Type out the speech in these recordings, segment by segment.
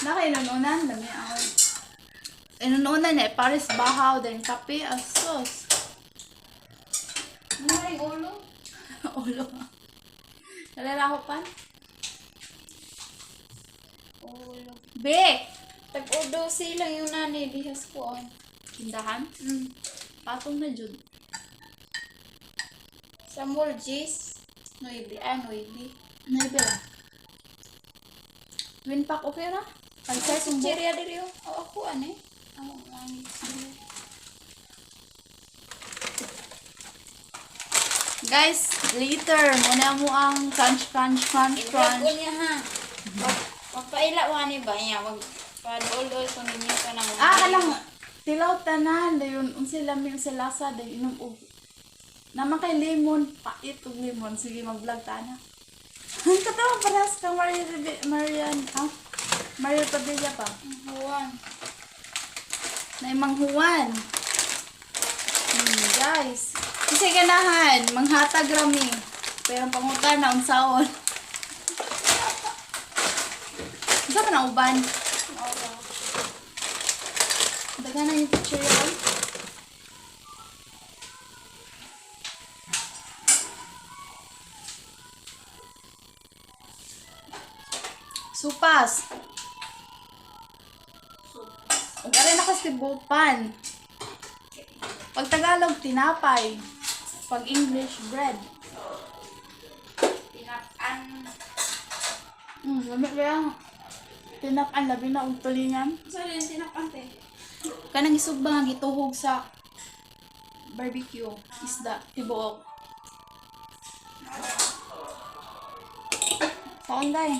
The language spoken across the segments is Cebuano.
Nakainununan, dami ako. Inununan niya, eh, Paris Bahaw, then kape, asos. Ano yung ulo? Ulo. Nalala ko pa. Ulo. Bek! Tag-udosi lang yung nani dihas ko on. Tindahan? Patong na jud. Sa mall, Gis. Nuibi. Ah, nuibi. Naibe ra. Twin pack okay ra? Sa Pag sa chichirya diri oh. Oo, ako ani. Ang ang Guys, later, muna mo ang crunch, crunch, crunch, I-vlog ko crunch. niya ha. Wag wag paila wa ni ba niya. Wag paduol-duol kung ninyo ka na. Ah, kanang tilaw tanan, dayon unsay lami unsay lasa dayon inom og naman kay lemon, pait og lemon. Sige, mag-vlog ta na. Katawa parehas kang Maria Marian, ah? Maria Padilla pa. Juan. Na imang Juan. Guys, kasi ganahan, manghatag rami. Pero ang pangutan na unsaon. Unsa man ang uban? Oo. Daghan na yung picture yun. Supas. Ug aray na kasi bupan. Pag Tagalog, tinapay. Pag English, bread. Tinakan. Lami ba yung tinapan, labi na og tulingan. Saan yung tinakan te? Kanang isugba nga gituhog sa barbecue, isda, tibuok. Paunday.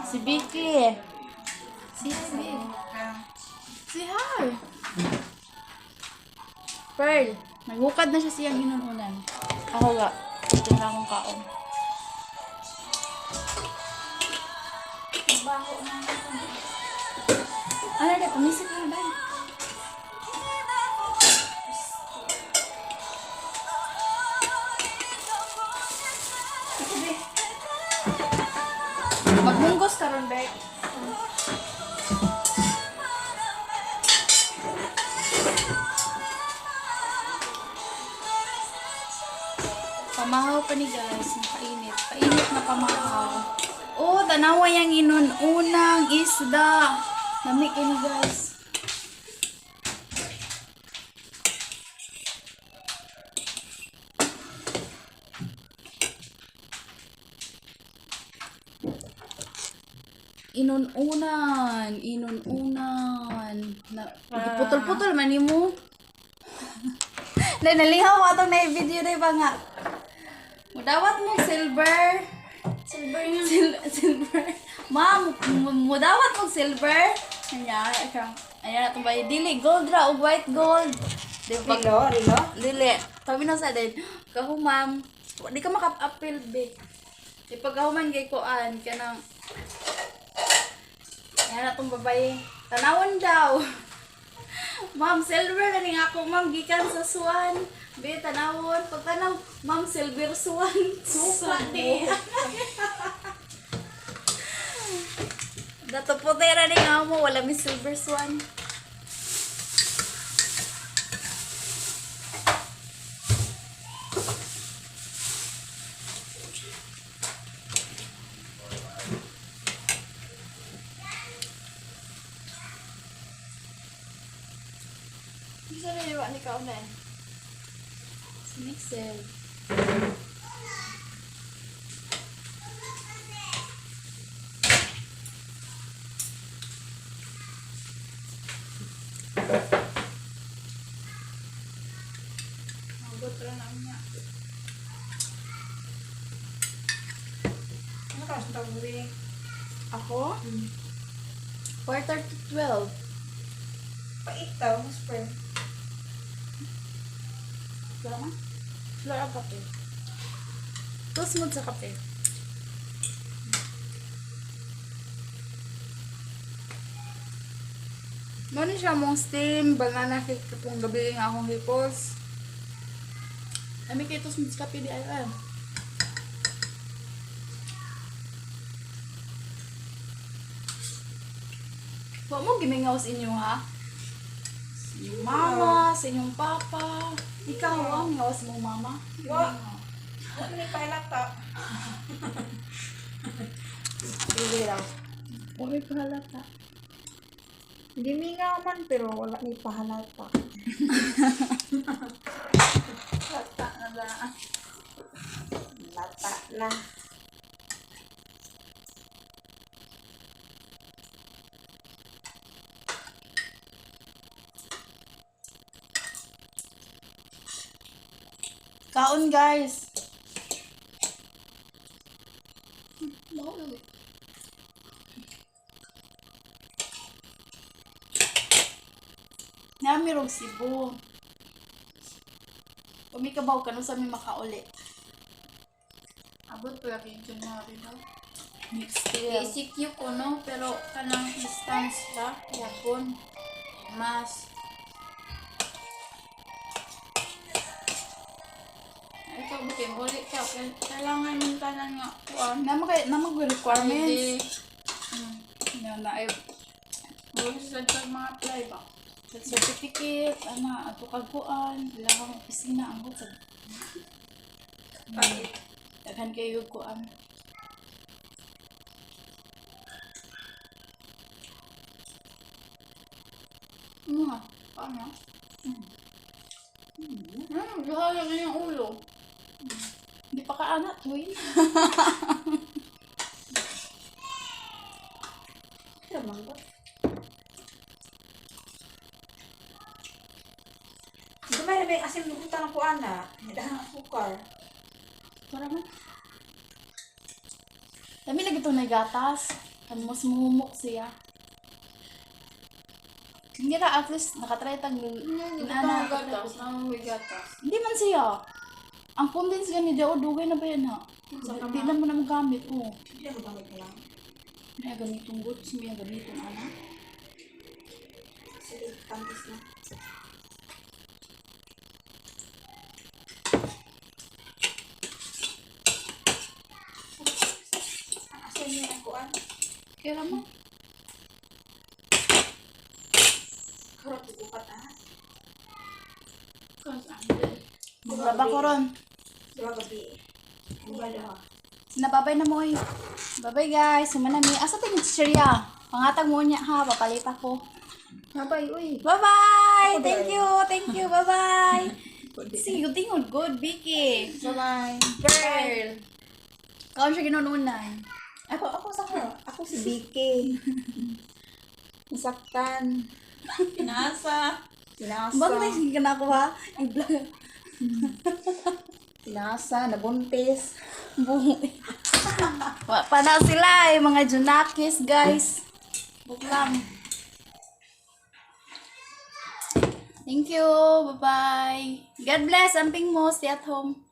Si Vicky. Si Vicky. Si Hi. Pearl, naghukad na siya siyang hinununan. Ako ga, ito na akong kaon. Baho na. Ano na, pumisip na ba? Magmunggos karon, Bek. Pamahaw pa ni guys, nakainit. Painit na pamahaw. Oh, tanawa yang inun-unang isda. Lami kini guys. Inununan, inununan. Na, putol-putol man nimo. Na nalihaw atong na video na ba nga. Mudawat mo silver. Silver nga. Silver. Ma'am, mudawat mo silver. Anya, ikaw. Anya na itong bayo. Dili, gold ra og white gold. Di ba? Rilo, rilo. Dili. Tabi na sa din. Kahu, ma'am. Di ka maka-appeal, be. Di pagkahuman kay kuan, kanang Ayan na itong babae. Tanawon daw. Ma'am, silver na rin ako, ma'am, gikan sa Swan. Be, tanawon. Pagtanaw, ma'am, silver Swan. Suka di. Dato po tera ni nga mo, wala mi silver swan. Bisa na yung ni kaon na eh. Si Mixel. Magot ra na niya. Ano ka sa tawag Ako? 11:45. Pait daw, mas friend. Wala man? Wala ang kape. Tapos mo sa kape. Mano siya mong steam, banana cake katong gabi nga akong hipos. Ami kay tos mo sa kape di ay ay. Wa mo gimingaw sa inyo ha? Sa inyong mama, sa inyong papa. Ikaw, wa mingaw sa imong mama. Wa. Wa ni pailata. Sige raw. Wa may pahalata. Gimingaw man pero wala ni pahalata. Lata na ba? Lata na. Kaon, guys. Namirog Cebu. Kumikabaw ka nung sa mi makauli. Abot pa lagi yung January daw. Next year. ECQ ko no, pero kanang distance ba? Yapon. Mas. Ikaw bukin, uli ka. Kailangan mong tanan nga kuan. Naman kay naman ko requirements. Ready. Na na ay Uli sa sa mga apply ba? sa certificate ana ato kag kuan, kailangan kang opisina ang sa Pait. Daghan kayo kuan. Ano nga? Paano? Duha lang yung ulo. Hindi pa ka ana twin. Pero man ba? Gamay na ba yung asin lugutan ng kuan na? Dahang asukar. Para man. Dami lagi itong nagatas. Kan mas muhumok siya. Hindi ra at least nakatry tag Ano, inana. gatas. Namang gatas. Hindi man siya. Ang condense gani daw dugay na ba yan ha? Hindi na mo na magamit oh. Hindi na magamit na lang. May gamitong goods, may gamitong ana. Sige, tamis na. Ang asin niya ang kuan. Kaya mo. Karot upat ah. Maglaba ko ron. Duha gabi. Duha duha. Nababay na mo eh. Bye-bye guys. Sumanami. Asa tayo chichirya? Pangatag mo niya ha. Papalit ako. Habay uy. Bye-bye! Thank you! Thank you! Bye-bye! See you. Tingod good, Vicky. Bye-bye. Girl! Kaon siya ginununan. Ako sa ako si BK. Nasaktan. Pinasa. Pinasa. Bakit tayo sige ka na ako ha? I-vlog. Pinasa, nabuntis. Buhay. Wa pa na sila eh, mga Junakis, guys. Buklam. Thank you. Bye-bye. God bless. Amping mo. Stay at home.